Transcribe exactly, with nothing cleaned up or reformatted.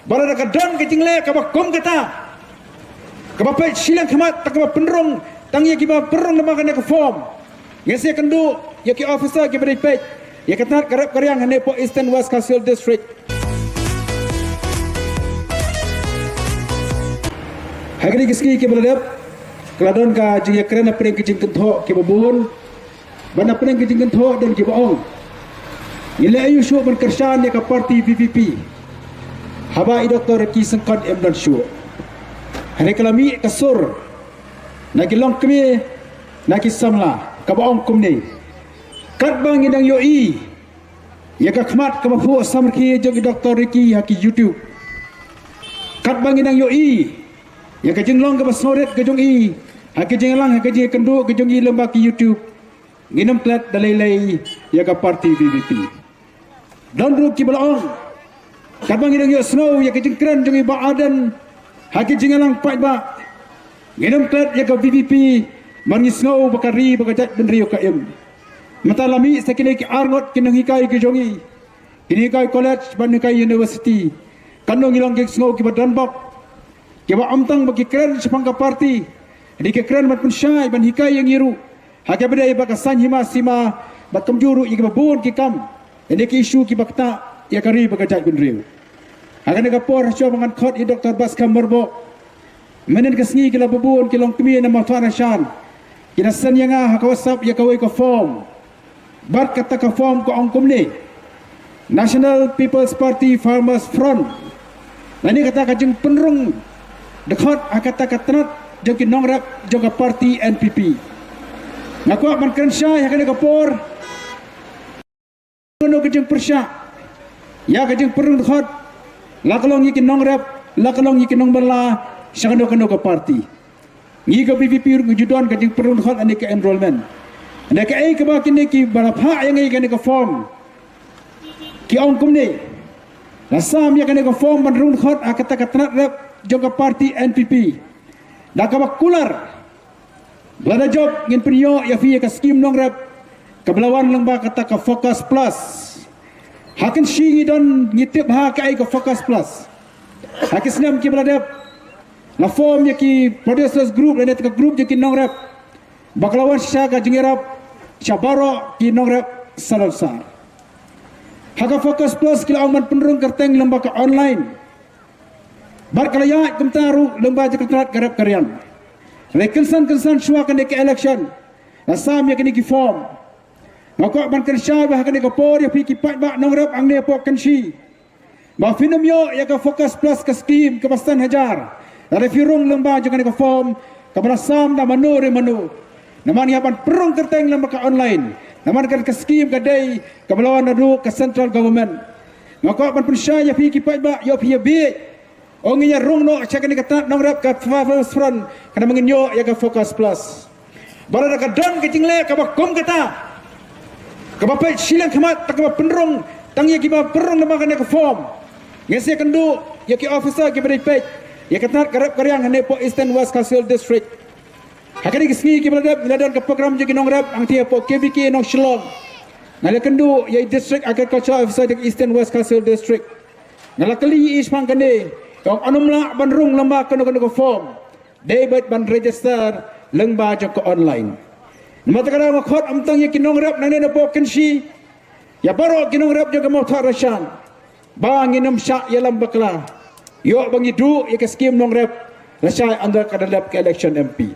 Ba lada ka don ka jingleh kaba kum kata, kaba peit shiliang khmat, tang kaba pynrung, tang ïa kiba pynrung namar kane ka form, ngin sa ïakynduh ïa ki officer kiba dei peit ïa ka tnat ka rep ka riang hangne hapoh Eastern West Khasi Hills District. Ha kine ki sngi kiba la dep, ka la don ka jingïakren hapdeng ki jingkynthoh kiba bun. Ban hapdeng ki jingkynthoh don kiba ong, ngi leh aïu shuh ban kyrshan ïa ka party V P P haba i Doctor Ricky Syngkon im don shuh. Hynrei ka la mih ka sur na ki longkmie, na ki samla, kaba ong kumne: Katba ngi dang ïohi ïa ka khmat kaba phuh samrkhie jong i Doctor Ricky ha ki YouTube, katba ngi dang ïohi ïa ka jinglong kaba sngewrit ka jong i ha ki jingïalang, ha ki jingïakynduh ka jong i lyngba ki YouTube, ngin ym klet da lei lei ïa ka party V P P. Don ruh kiba la ong, katba ngi dang ïohsngew ïa ka jingkren jong i Bah Ardent ha ki jingïalang paidbah, ngin ym klet ïa ka V P P, namar ngi sngew ba ka ri bad ka jaitbynriew ka im. Mynta la mih sa kine ki arngut ki nonghikai ki jong i, ki nonghikai college bad nonghikai university. Katno ngi long ki sngew kiba donbok, kiba ym tang ba ki kren shaphang ka party, hynrei ki kren ban pynshai, ban hikai ïa ngi ruh ha kaba dei bad ka saiñ hima sima, bad kumjuh ruh ïa kiba bun ki kam, ïa ki issue kiba ktah ïa ka ri bad ka jaitbynriew. Ha kane ka por, ha shuwa ba ngan khot ïa i Doctor Batskhem Myrboh, mynhynnin ka sngi ki la bun ki longkmie na Mawthadraishan ki la send ïa nga ha ka WhatsApp ïa kawei ka form. Bad kata ka form ka ong kumne: National People's Party Farmers Front. Lane kata ka jingpynrung dkhot ha kata ka tnat jong ki nongrep jong ka party N P P. Nga kwah ban kren shai ha kane ka por, kano ka jingpyrshah ïa ka jingpynrung dkhot, la ka long ïa ki nongrep, la ka long ïa ki nongbylla sha kano kano ka party. Ngi ka V P P ruh ngi ju don ka jingpynrung dkhot lane ka enrollment. Hynrei kaei kaba kine kiba la phah ïa ngi kane ka form ki ong kumne: La sam ïa kane ka form ban rung dkhot ha kata ka tnat rep jong ka party N P P, da kaba kular ba lada jop ngin pynïoh ïa phi ïa ka skim nongrep kaba la wan lyngba kata ka Focus Plus. Ha Kynshi ngi don, ngi tip ha kaei ka Focus Plus. Ha ki snem kiba la dep, la form ïa ki producers group, lane ka group jong ki nongrep, ba ka la wan shisha ka jingïarap sha baroh ki nongrep salonsar. Ha ka Focus Plus ki la ong ban pynrung kyrteng lyngba ka online. Bad ka la ïaid kumta ruh lyngba jong ka tnat ka rep ka riang. Hynrei kynsan kynsan shuwa kane ka election, la sam ïa kine ki form. Nga kwah ban kren shai ba ha kane ka por ïa phi ki paidbah nongrep hangne hapoh Kynshi, ba phin ym ïoh ïa ka Focus Plus ka skim kaba san hajar lada phi rung lyngba jong kane ka form kaba la sam da mano re mano. Namar ngi hap ban pynrung kyrteng lyngba ka online. Namar ka skim ka dei kaba la wan naduh ka central government. Nga kwah ban pynshai ïa phi ki paidbah, ïoh phi ïa bieit. Ong ngin ïa rung noh sha kane ka tnat nongrep ka Farmers Front, khnang ba ngin ïoh ïa ka Focus Plus. Ba lada ka don ka jingleh kaba kum kata, kaba peit shiliang khmat, tang kaba pynrung, tang ïa kiba pynrung namar kane ka form, ngin sa ïakynduh ïa ki officer kiba dei peit ïa ka tnat ka rep ka riang hangne hapoh Eastern West Khasi Hills District. Ha kine ki sngi kiba la dep, ngi la don ka program jong ki nongrep hangtei hapoh K V K Nongshillong. Nga la ïakynduh ïa i District Agriculture Officer jong Eastern West Khasi Hills District. Nga la kylli ïa i shaphang kane, ka ong yn ym lah ban rung lyngba kano kano ka form, dei beit ban register lyngba jong ka online. Namar kata ka daw nga khot ym tang ïa ki nongrep nangne napoh Kynshi, ïa baroh ki nongrep jong ka Mawthadraishan, ba ngin ym shah ïalam bakla. Ïoh ba ngi duh ïa ka skim nongrep lashai ynda ka dep ka election M P.